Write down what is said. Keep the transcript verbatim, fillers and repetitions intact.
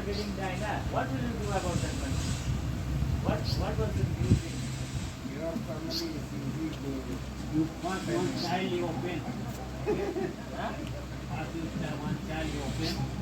Getting Diana, what will you do about that money? What, what was the new thing? Your family is indeed, uh, you first one child you open. Huh? First you have one child you open.